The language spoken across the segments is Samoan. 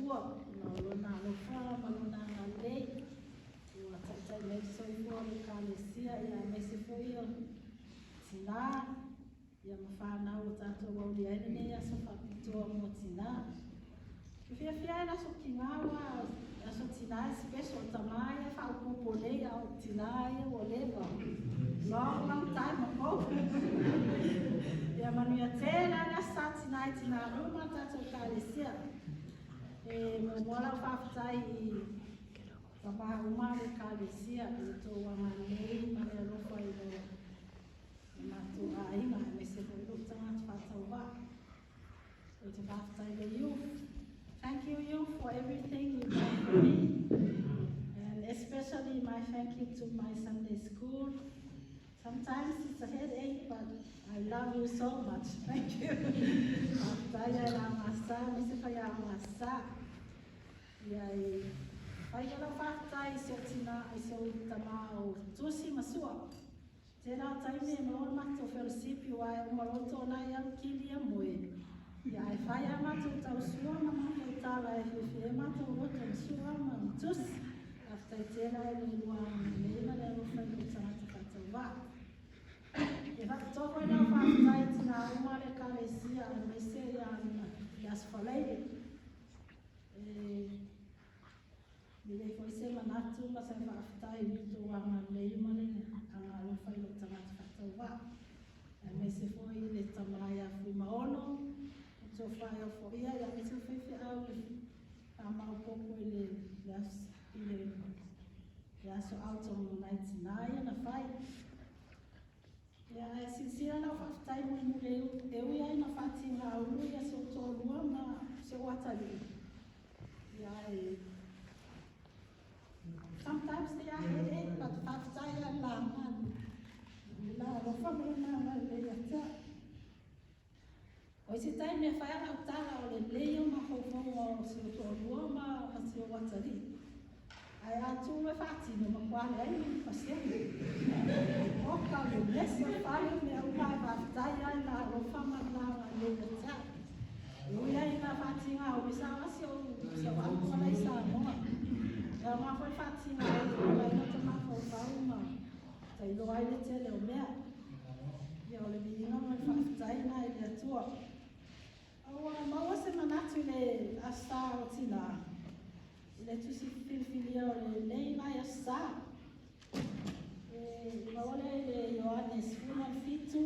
Atua ona o Lona alofa ma Lona agalelei ua taitai mai le soifua o le Ekalesia, aemaise foi o tinā ma fanau ua tatou aulia ai lenei aso faapitoa mo tinā. E fiafia ai le aso tinā, aua o aso tinā e special. O tamā ia e faaopoopo nei, a o tinā ia ua leva. Long, long time ago. Ia manuia tele lava le Aso Sa Tinā i tinā uma o tatou Ekalesia. E muamua lau faafetai i tamā uma o le Ekalesia i le tou agalelei ma le alofa i le matou aiga, aemaise foi lou tagata faatauvaa. Ou te faafetai i le youth. Thank you, youth, for everything you've done for me. And especially my thank you to my Sunday school. Sometimes it's a headache, but I love you so much. Thank you. Faafetai ai la gasa, me se fai a gasa. Ia e fai lau faafetai i si o tina, i si o tamā o Tusi ma Sua. Tēnā taimi e maua le matou fellowship aua e uma loa tōnai au kili a moe. Ia ae fai a matou tausua ma matou tala e fiafia ai matou loto ma Sua ma Tusi. Faafetai tele ai le lua agalelei ma le alofa i lou tagata faatauvaa. E faapitoa foi lau faafetai i tinā uma o le Ekalesia aemaise ia le Aso Faraile. E lelei foi se manatu ma se faafetai i le tou agalelei ma le agaalofa i lou tagata faatauvaa. Aemaise foi i le tama ia Fuimaono, o tofa e ofoia, aemaise o faifeau i le faamaopoopo i le aso auto nai tinā ia na fai. Ia, ae silasila lau faafetai mulimuli e ui ai na faatigaulu ia si ou toalua ma si ou atalii. Ia, ae sometimes they are headache, but faafetai ai la la alofa ma lona agalelei ia te au. O isi taimi e fai lau tala o lelei o mafaufauga o si ou toalua ma si ou atalii. Ae a tu e faatino matua leai ma ni pasene. Oka le mesi o fale o mea uma ae faafetai ai la alofa ma la agalelei ia te au. E ui ai ina faatiga uli sa o si ou apu ala i Samoa. E aoga foi le faatiga uli e ola ai lota mafaufau ma tailoa ai le tele o mea. Ia o le viiga ma le faafetai na i le Atua. A ua maua se manatu i le Aso Sa o Tinā, i le tusi filifilia o lenei nai Aso Sa. E maua lea i le Ioane 17,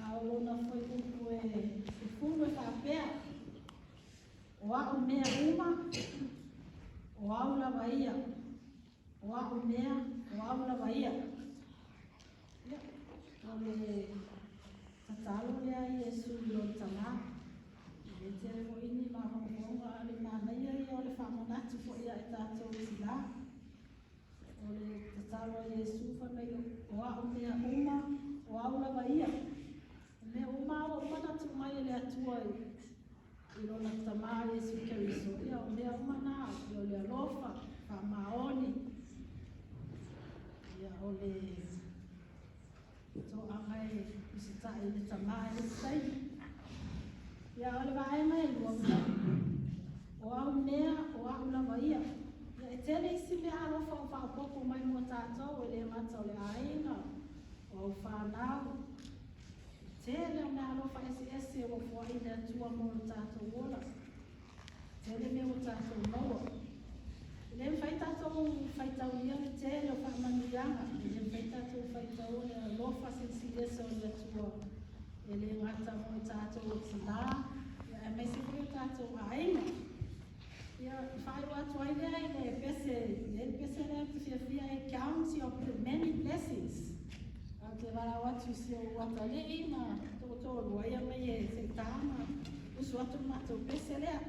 a o lona fuaiupu e 10 e faapea, O au mea uma, o au lava ia. O au mea, o au lava ia. Ia, o le tatalo lea a Iesu i lona Tamā. E le tele foi ni mafaufauga, a o le manaia ia o le faamanatu foi ia i tatou tinā. O le tatalo a Iesu fai mai, o au mea uma, o au lava ia. O mea uma ua uma ona tuu mai e le Atua i lona Tamā Iesu Keriso, ia o mea uma na, o le alofa, faamaoni, ia o le toaga e usitai i le Tamā i le isi taimi. Ia o le vaega e lua, o au mea, o au lava ia. Ia e tele isi mea alofa o faaopoopo mai mo tatou, e le gata o le aiga, o au fanau, tele o mea alofa eseese ua foai le Atua mo lo tatou ola. Tele mea ua tatou maua. E le mafai tatou faitaulia le tele o faamanuiaga, e le mafai tatou faitaua le alofa silisili ese o le Atua, e le gata mo i tatou o tinā, aemaise foi o tatou aiga. Ia, e faaiu atu ai lea i le pese, le pese lea ou te fiafia ai, Count Your Many Blessings. Ou te valaau atu i si ou atalii ma tootoo ia mai e se tā ma usu atu le matou pese lea.